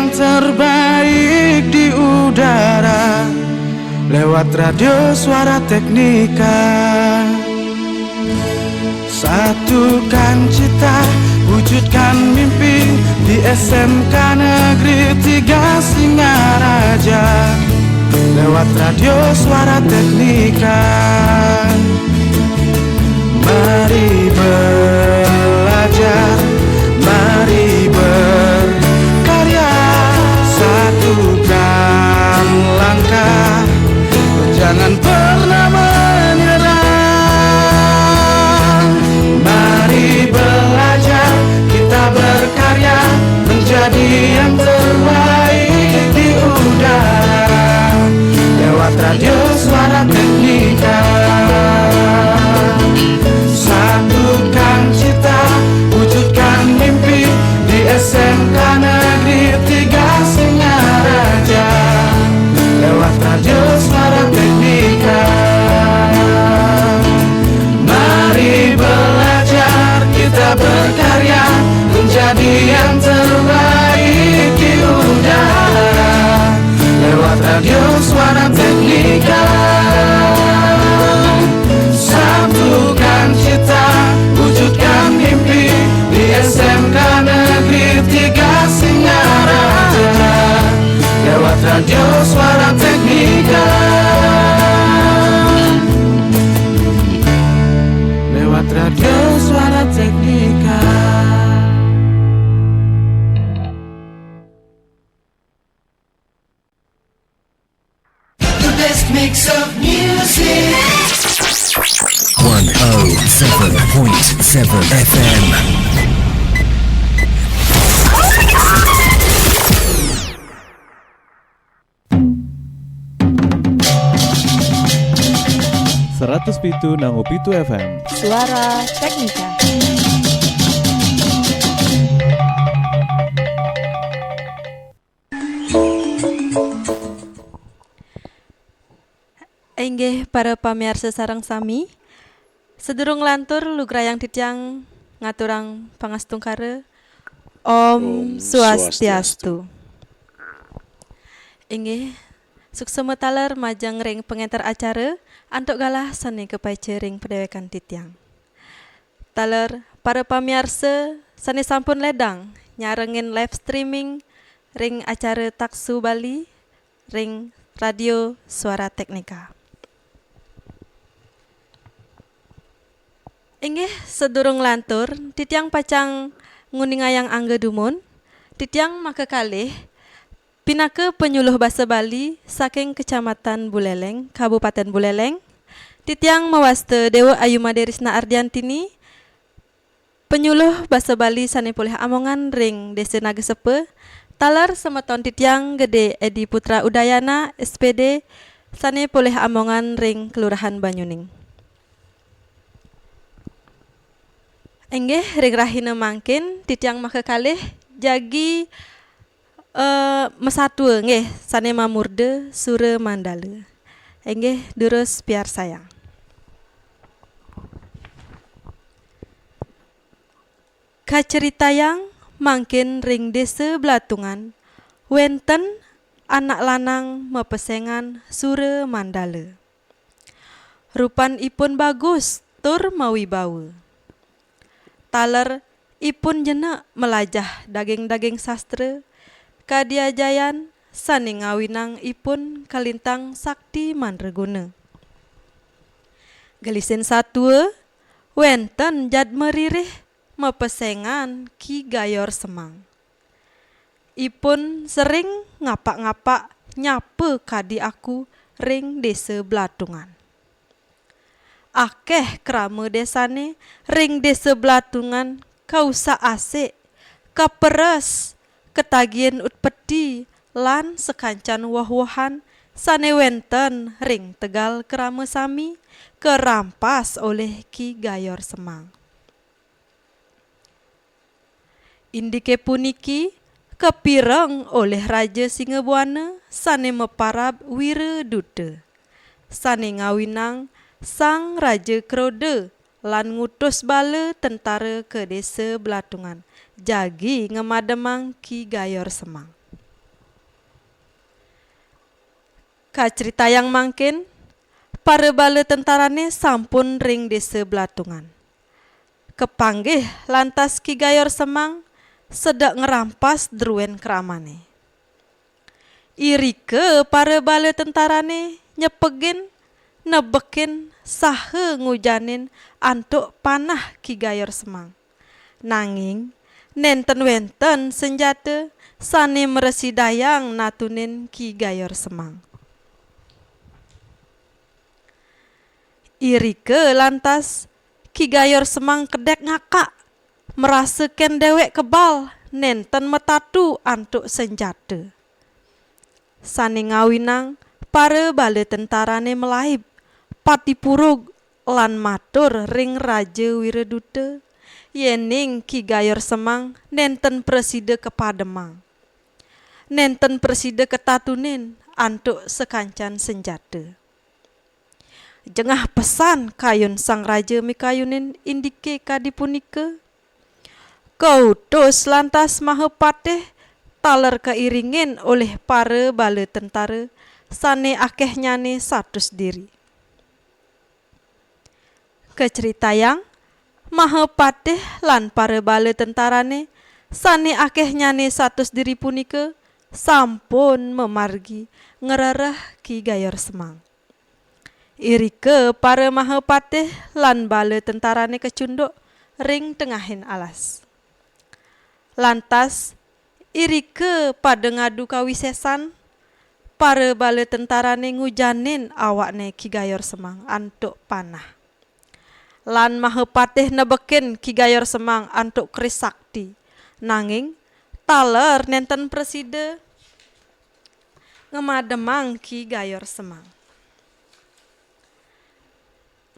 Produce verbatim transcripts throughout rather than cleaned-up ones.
Terbaik di udara lewat Radio Suara Teknika. Satukan cita, wujudkan mimpi di S M K Negeri Tiga Singaraja. Lewat Radio Suara Teknika. Mari belajar, mari berkarya, satukan langkah, jangan pernah menyerah. Mari belajar, kita berkarya, menjadi yang terbaik di udara. Lewat Radio Suara Teknika. Satukan cita, wujudkan mimpi di S M K Negeri Tiga Singaraja. Lewat Radio Suara Teknika. Mari belajar, kita berkarya, menjadi yang terbaik di udara. Lewat Radio Suara Teknika. Satukan cita, wujudkan mimpi di S M K Negeri Tiga Singaraja. Lewat Radio Suara Teknika. Lewat Radio Suara Teknika. The best mix of music. One oh seven point seven F M. Seratus pitu nang pitu F M. Suara Teknika. Inggih para pamiarsa sareng sami, sadurung lantur lugrayang titiang ngaturang pangastungkara. Om Om Swastiastu. Swastiastu. Inggih, suksma taler majeng ring pangenter acara, antuk galah sane kapaica ring padéwékan titiang. Taler para pamiarsa sane sampun ledang nyarengin live streaming ring acara Taksu Bali ring Radio Suara Teknika. Inggih, sadurung lantur, titiang pacang nguningayang angga dumun, titiang makakalih pinaka panyuluh basa Bali saking Kecamatan Buleleng, Kabupaten Buleleng, titiang mawasta Déwa Ayu Made Risna Ardiantini, panyuluh basa Bali sane polih amongan ring Desa Nagasepa, taler semeton titiang Gede Edi Putra Udayana, S P D, sane polih amongan ring Kelurahan Banyuning. Inggih, ring rahina mangkin, titiang makakalih jagi, eh, masatua, nggih, sane mamurda Sura Mandala. Inggih, durus piarsayang. Kacritayang mangkin ring Desa Blatungan, wenten anak lanang mapesengan Sura Mandala. Rupan ipun bagus tur mawibawa. Taler ipun jenek malajah daging-daging sastra, kadiajayan sane ngawinang ipun kalintang sakti mandraguna. Gelisin satua, wenten jadma ririh mapesengan Ki Gayor Semang. Ipun sering ngapak-ngapak nyapa kadi aku ring Desa Blatungan. Akeh krama desane ring Desa Blatungan kausak asik, kaperes, katagihin utpeti, lan sakancan woh-wohan sane wenten ring tegal krama sami karampas olih Ki Gayor Semang. Indike puniki kapireng olih Raja Singabuana sane maparab Wira Duta, sane ngawinang Sang Raja Kroda lan ngutus bala tentara ka Desa Blatungan, jagi ngamademang Ki Gayor Semang. Kacritayang mangkin, para bala tentarane sampun ring Desa Blatungan. Kapanggih lantas Ki Gayor Semang sedek ngrampas druen kramane. Irika para bala tentarane nyepegin, nebekin, saha ngujanin antuk panah Ki Gayor Semang. Nanging nenten wenten senjata sane mrasidayang natunin Ki Gayor Semang. Irika lantas Ki Gayor Semang kedek ngakak, mrasa ken dewek kebal, nenten matatu antuk senjata. Sane ngawinang para bala tentarane malaib, pati purug lan matur ring Raja Wiraduta, yening Ki Gayor Semang nenten prasida kapademang. Nenten prasida katatunin antuk sakancan senjata. Jengah pesan kayun Sang Raja mikayunin indike kadi punika. Kautus lantas Mahapatih taler kairingin olih para bala tentara sane akehnyane satus diri. Kacritayang, Mahapatih lan para bala tentarane sane akehnyane satus diri punika sampun mamargi ngrereh Ki Gayor Semang. Irika para Mahapatih lan bala tentarane kacunduk ring tengahing alas. Lantas, irika pada ngadu kawisesan, para bala tentarane ngujanin awakne Ki Gayor Semang antuk panah. Lan Mahapatih nebekin Ki Gayor Semang antuk keris sakti. Nanging, taler nenten prasida ngamademang Ki Gayor Semang.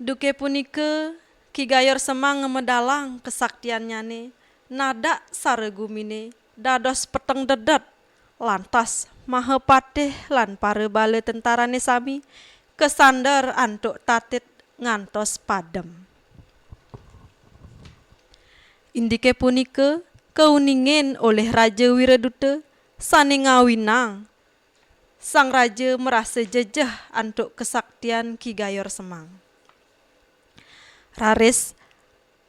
Duke punika, Ki Gayor Semang ngamedalang kasaktiannyane, nadak sara gumine dados peteng dedet, lantas Mahapatih lan para bala tentarane sami kasander antuk tatit ngantos padem. Indike punika kauningin olih Raja Wiraduta sane ngawinang Sang Raja marasa jejeh antuk kasaktian Ki Gayor Semang. Raris,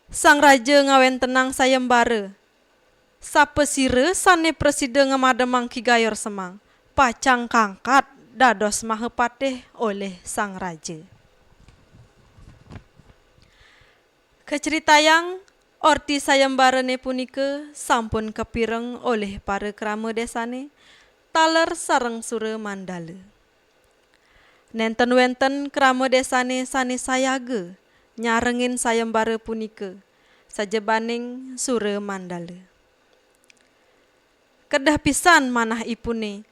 Sang Raja ngawentenang sayembara, sapasira sane prasida ngamademang Ki Gayor Semang, pacang kangkat dados Mahapatih olih Sang Raja. Kacritayang, orti sayembarane punika sampun kapireng olih para krama desane, taler sareng Sura Mandala. Nenten wenten krama desane sane sayaga nyarengin sayembara punika, sajebaning Sura Mandala. Kedah pisan manahipune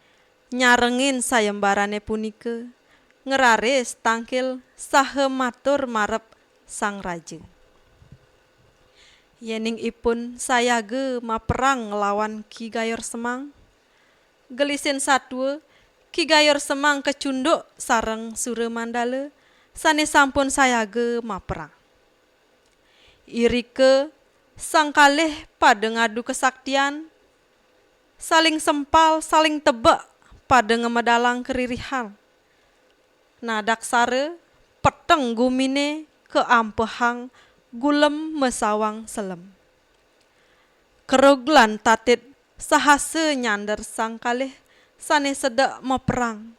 nyarengin sayembarane punika, ngraris tangkil saha matur marep Sang Raja. Yening ipun sayaga maperang nglawan Ki Gayor Semang, gelisin satua, Ki Gayor Semang kacunduk sareng Sura Mandala sane sampun sayaga maperang. Irika sang kalih pada ngadu kasaktian, saling sempal, saling tebek, pada ngamedalang karirihan. Nadaksara peteng gumine kaampehang gulem masawang selem. Kerug lan tatit sahasa nyander sang kalih sane sedek maperang.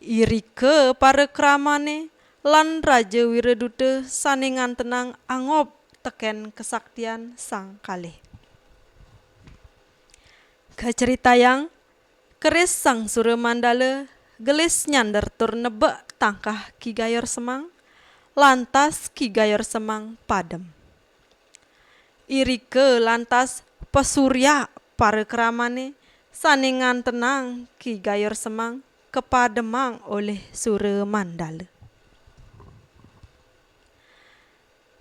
Irika parakramane lan Raja Wiraduta sane ngantenang angob teken kasaktian sang kalih. Kacritayang, keris Sang Sura Mandala gelis nyander tur nebek tangkah Ki Gayor Semang, lantas Ki Gayor Semang padem. Irika lantas pasuryak parakramane sane ngantenang Ki Gayor Semang kapademang olih Sura Mandala.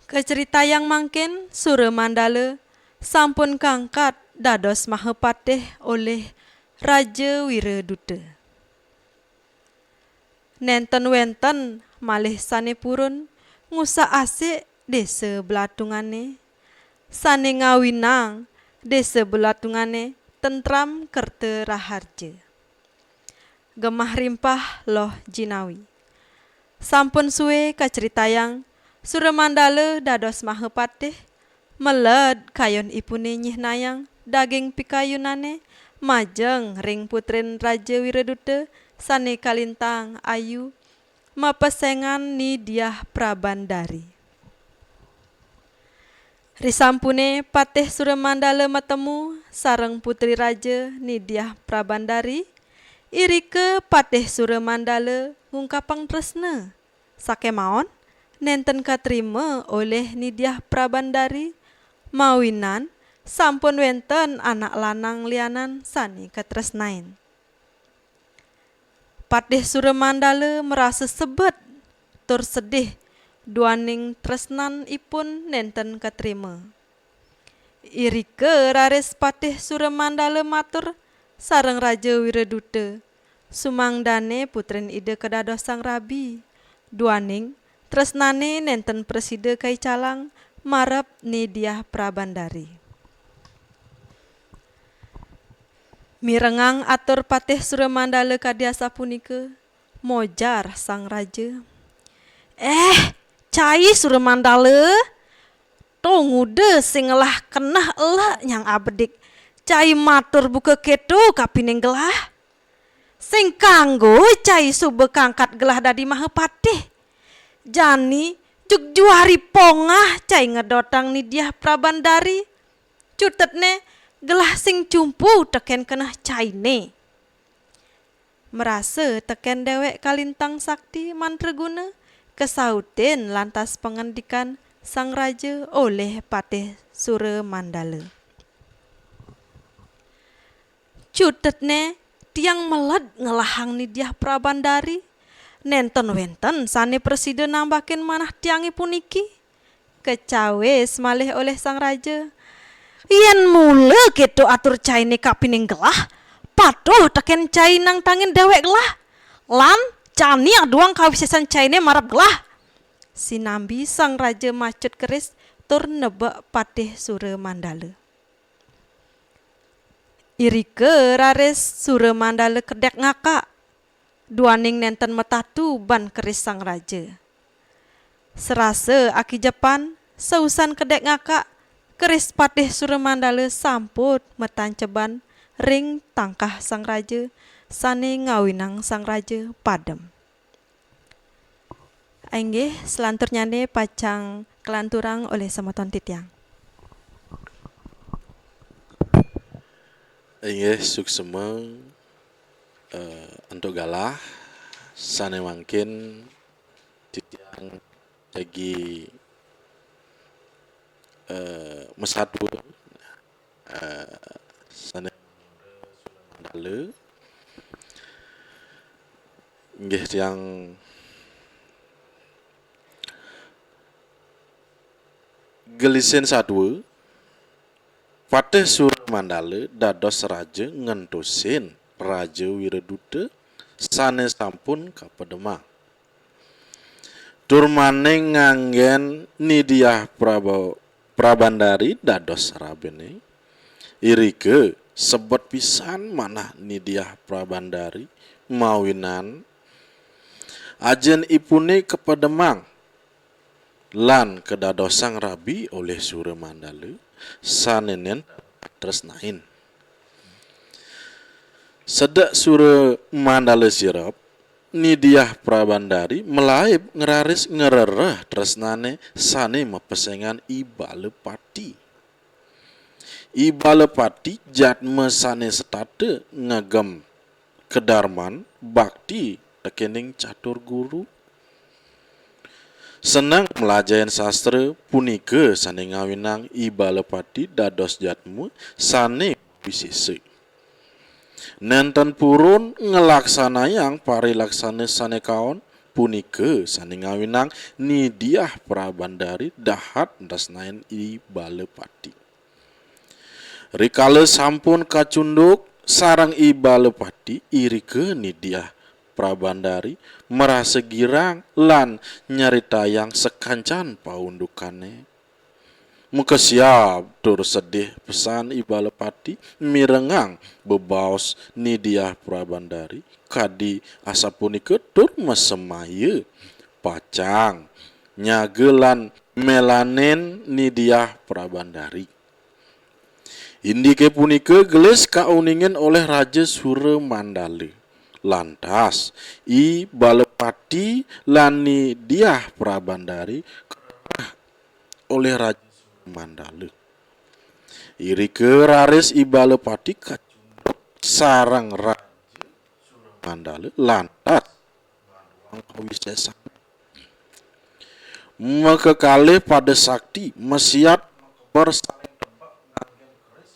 Kacritayang mangkin, Sura Mandala sampun kangkat dados Mahapatih olih Raja Wiraduta. Nenten wenten malih sane purun ngusak-asik Desa Blatungane, sane ngawinang Desa Blatungane tentram kerta raharja. Gemah rimpah loh jinawi. Sampun sué kacritayang, Suramandala dados mahapatih, meled kayunipuné nyihnayang daging pikayunané majeng ring putrin Raja Wiraduta sané kalintang ayu, mapesengan Ni Diah Prabandari. Risampuné Patih Suramandala matemu sareng Putri Raja Ni Diah Prabandari, irika Patih Suramandala ngungkapang tresna. Sakémaon nénten katrima olih Ni Diah Prabandari, mawinan sampun wénten anak lanang lianan sané katresnain. Patih Suramandala marasa sebet tur sedih duaning tresnanipun nénten katrima. Irika raris Patih Suramandala matur sareng Raja Wiraduta, sumangdané putrin Ida kadadosang rabi, duaning tresnané nénten prasida kaicalang marep Ni Diah Prabandari. Mirengang atur Patih Suramandala kadi asapunika, mojar sang raja, "Eh, cai Suramandala, to nguda sing ngelah keneh elek nyang abedik. Cai matur buka kéto kapining gelah. Sing kanggo cai suba kangkat gelah dadi mahapatih. Jani jug juari pongah cai ngedotang Ni Diah Prabandari. Cutetné gelah sing cumpu tekén keneh cainé." Marasa tekén déwék kalintang sakti mantraguna, kasautin lantas pangandikan sang raja olih Patih Suramandala. "Cutetné tiang meled ngelahang Ni Diah Prabandari. Nénten wénten sané prasida nambakin manah tiangé puniki." Kacawis malih olih sang raja, "Yén mula kéto atur cainé kapining gelah, patuh tekén cai nangtangin déwék gelah. Lan jani aduang kawisésan cainé marep gelah." Sinambi sang raja macut keris tur nebek Patih Suramandala. Irika raris Suramandala kedék ngakak, duaning nénten matatu ban keris sang raja. Sarasa akijepan, sausan kedék ngakak, keris Patih Suramandala sampun matanceban ring tangkah sang raja, sané ngawinang sang raja padem. Inggih, salanturnyané pacang kalanturang olih semeton titiang. Inggih, suksma, eh, antuk galah, sané mangkin titiang jagi, eh, masatua, eh, sané Mandala. Inggih tiang gelisin satua, Patih Suramandala dados raja ngentosin Raja Wiraduta sané sampun kapademang. Tur malih nganggén Ni Diah Praba-, Prabandari dados rabiné. Irika sebet pisan manah Ni Diah Prabandari mawinan ajinipuné kapademang lan kadadosang rabi olih Suramandala sané nénten tresnain. Sedek Suramandala sirep, Ni Diah Prabandari malaib ngraris ngrereh tresnané sané mapesengan I Balapati. I Balapati jadma sané setata ngagem kadarman bakti tekéning catur guru. Seneng mlajahin sastra, punika sané ngawinang I Balapati dados jadma sané wisésa. Nénten purun nglaksanayang parilaksana sané kaon, punika sané ngawinang Ni Diah Prabandari dahat tresnain I Balapati. Rikala sampun kacunduk sareng I Balapati, irika Ni Diah Prabandari marasa girang lan nyaritayang sakancan paundukané. Makesiab tur sedih pesan I Balapati mirengang bebaos Ni Diah Prabandari kadi asapunika tur masemaya pacang nyaga lan melanin Ni Diah Prabandari. Indike punika gelis kauningin olih Raja Sura Mandala. Lantas, I Balapati lan Ni Diah Prabandari kerereh olih Raja Sura Mandala. Irika raris I Balapati kacunduk sareng Raja Sura Mandala lantas ngaduang kawisesan. Makakalih pada sakti, masiat makeber saling tebek nganggen keris.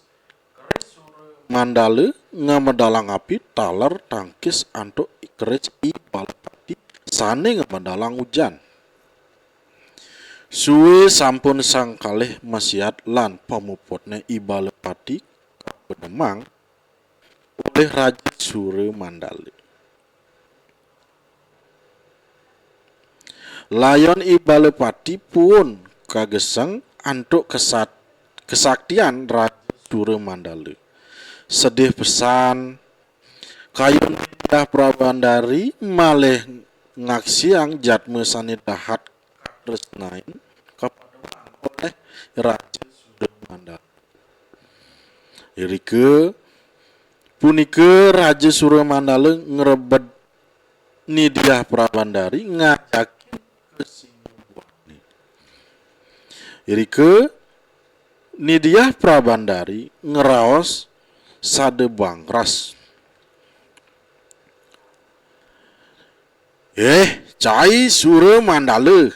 Keris Sura Mandala ngamedalang api taler tangkis antuk keris I Balapati sane ngamedalang ujan. Suwe sampun sang kalih masiat lan pamuputne I Balapati kapademang olih Raja Sura Mandala. Layon I Balapati puun kageseng antuk kesat-, kesaktian Raja Sura Mandala. Sedih pesan, kayun Ni Diah Prabandari malih ngaksiang jatma sane dahat katresnain kapademang olih Raja Sura Mandala. Irika punika Raja Sura Mandala ngrebed Ni Diah Prabandari ngajakin ka singa buane. Irika Ni Diah Prabandari ngraos sada bangras. "Eh, cai Sura Mandala.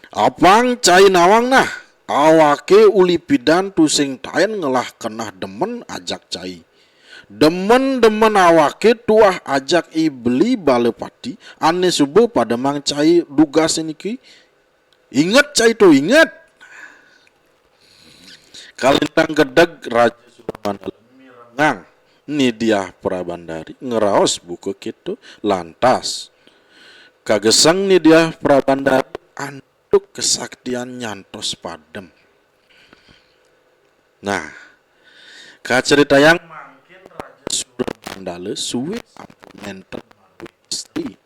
Apang cai nawang nah, awake uli pidan tusing taen ngelah keneh demen ajak cai. Demen-demen awake tuah ajak I Beli Balapati ane suba pademang cai dugase niki. Inget cai to, inget." Kalintang gedeg Raja Sura Mandala mirengang Ni Diah Prabandari ngraos buka keto, lantas kageseng Ni Diah Prabandari antuk kesaktian nyantos padem. Nah, kacritayang mangkin Raja Sura Mandala suwe sampun nenten maduwe istri.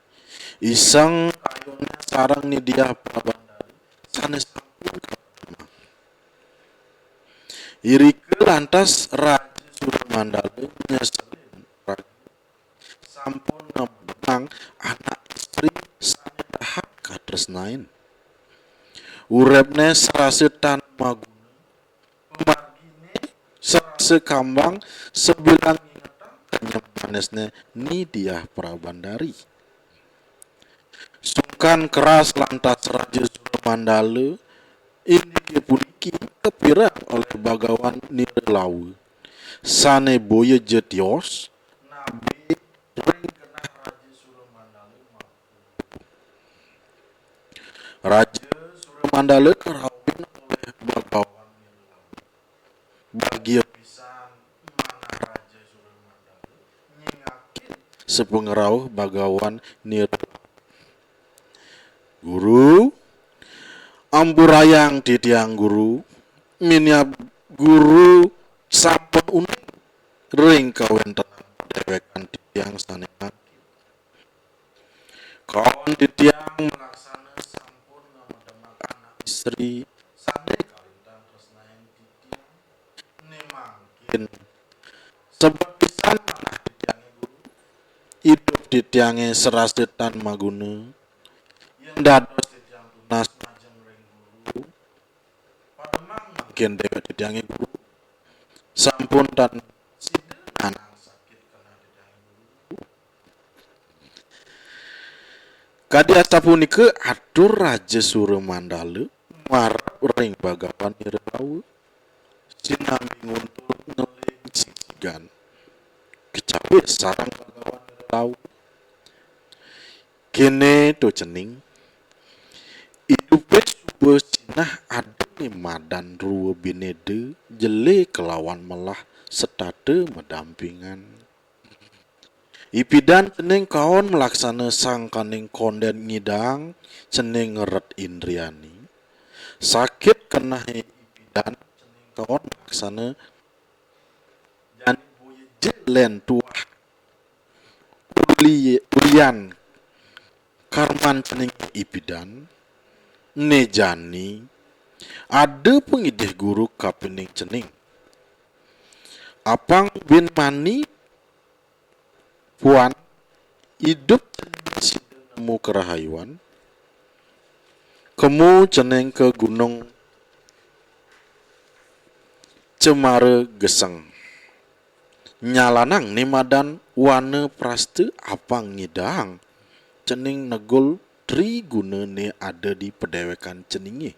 Iseng kayunnya sareng Ni Diah Prabandari sane sampun kapademang. Irika lantas Raja Sura Mandala nyeselin raga sampun ngamedemang anak istri sane dahat katresnain. Uripne serasa tan maguna, pamargine serasa kambang, sabilang ngingetang kenyem manisne Ni Diah Prabandari. Sungkan keras lantas Raja Sura Mandala, indike puniki kapireng olih Bagawan Niralawa, sane boya ja tios nabe ring genah Raja Sura Mandala. Raja Sura Mandala karauhin olih Bagawan Niralawa. Bagia pisan manah Raja Sura Mandala nyingakin sapangrauh Bagawan Niralawa. "Guru, ampurayang titiang Guru, minab Guru sampun uning ring kawentenan padewekan titiang sane mangkin. Kaon titiang malaksana sampun ngamedemang anak istri sane kalintang tresnain titiang. Ne mangkin sebet pisan manah titiange Guru. Idup titiange serasa tan maguna. Yen dados titiang tunas majeng ring Guru, pademang mangkin dewek titiange Guru. Sampun tan sida ngenang sakit keneh titiange Guru." Kadi asapunika atur Raja Sura Mandala marep ring Bagawan Niralawa, sinambi nguntul ngeling sigsigan. Kecawis sareng Bagawan Niralawa. Kene to cening, idupe suba sinah adane madan rua bineda jele kelawan melah setata madampingan. Ipidan cening kaon malaksana sangkaning konden ngidang cening ngeret indriani. Sakit kenehe ipidan dan cening kaon maksana jani boya ja lén tuah uli-, ulian karman cening ipidan, né jani ada pangidih guru kapining cening. Apang buin mani puan idup cening sida nemu karahayuan, kemu cening ka Gunung Cemara Geseng. Nyalanang né madan Wanaprasta apang ngidang cening negul triguna né ada di padéwékan ceningé.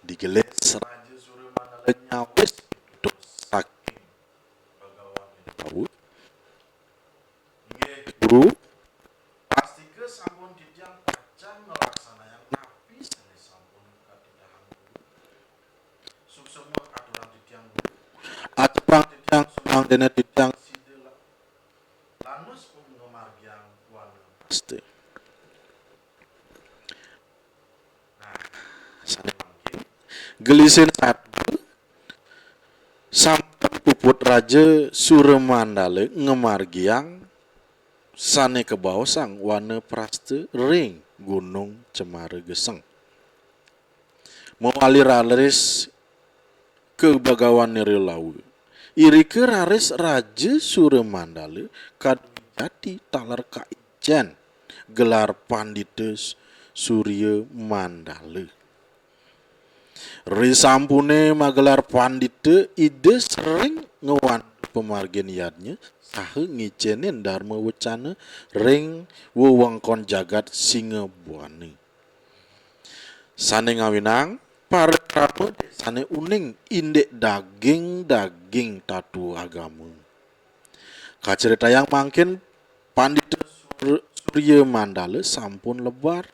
Digelis Raja Suramandala nyawis pitutur saking Bagawan Indra. Inggih, Guru. Pastika sampun titiang pacang nglaksanayang napi sané sampun katitahang Guru. Suksma aturang titiang, Guru. Aturang titiang, sumangdané titiang sida la-, lanus pun ngamargiang Wanaprasta. Nah, sané mangkin. Gelisin satua, sampun puput Raja Suramandala ngamargiang sané kabaosang Wanaprasta ring Gunung Cemara Geseng. Mawali raris ka Bagawan Niralawa. Irika raris Raja Suramandala kadu jati taler kaincén gelar Pandita Surya Mandala. Risampuné magelar pandita, Ida sering ngwantu pamargin yadnya saha ngicénin darma wecana ring wewengkon jagat Singabuana. Sané ngawinang para krama sané uning indik daging-daging tatua agama. Kacritayang mangkin Pandita Sur-, Surya Mandala sampun lebar,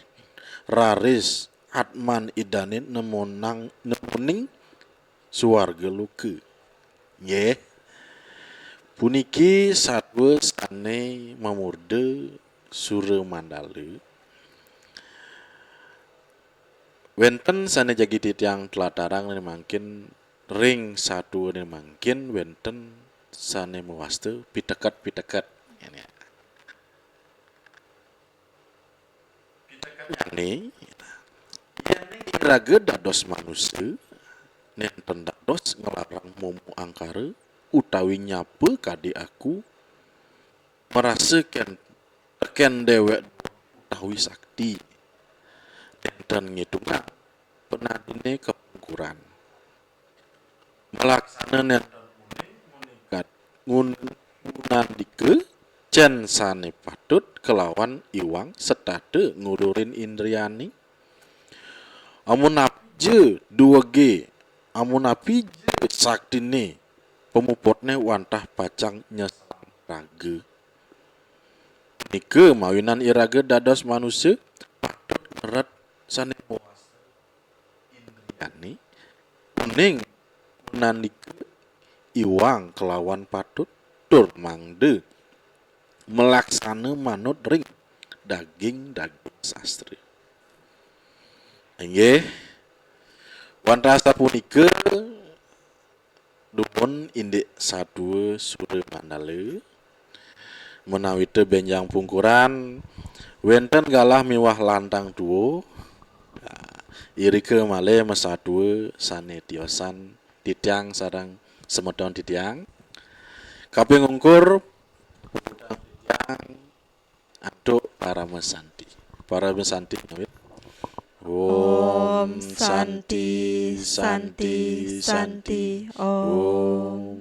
raris atman idané nemonang, nemoning suarga loka. Nggih. Puniki satua sané mamurda Suramandala. Wénten sané jagi titiang tlatarang né mangkin ring satua né mangkin wénten sané mawasta piteket-piteket. Ngéné. Piteketnyané, yéning iraga dados manusa, nénten dados nglarang momo angkara utawi nyapa kadi aku, marasa kén tekén déwék utawi sakti. Nénten ngitungang panadiné kapungkuran. Malaksana nénten uning nguningkat, ngun-, ngunandika cén sané patut kalawan iwang setata ngulurin indriané. Amunapi ja duwegé, amunapi ja saktiné, pamuputné wantah pacang nyeselang raga. Nika mawinan iraga dados manusa patut ngeret sané mawasta indriané, uning ngunandika iwang kalawan patut tur mangda malaksana manut ring daging-daging sastra. Inggih, wantah sapunika dumun indik satua Suramandala, menawita bénjang pungkuran, wénten galah miwah lantang tua, irika malih masatua sané tiosan titiang sareng semeton titiang. Kaping ungkur, puputang titiang antuk Parama Santi. Parama Santi ngawit. Om Santi, Santi, Santi, Om.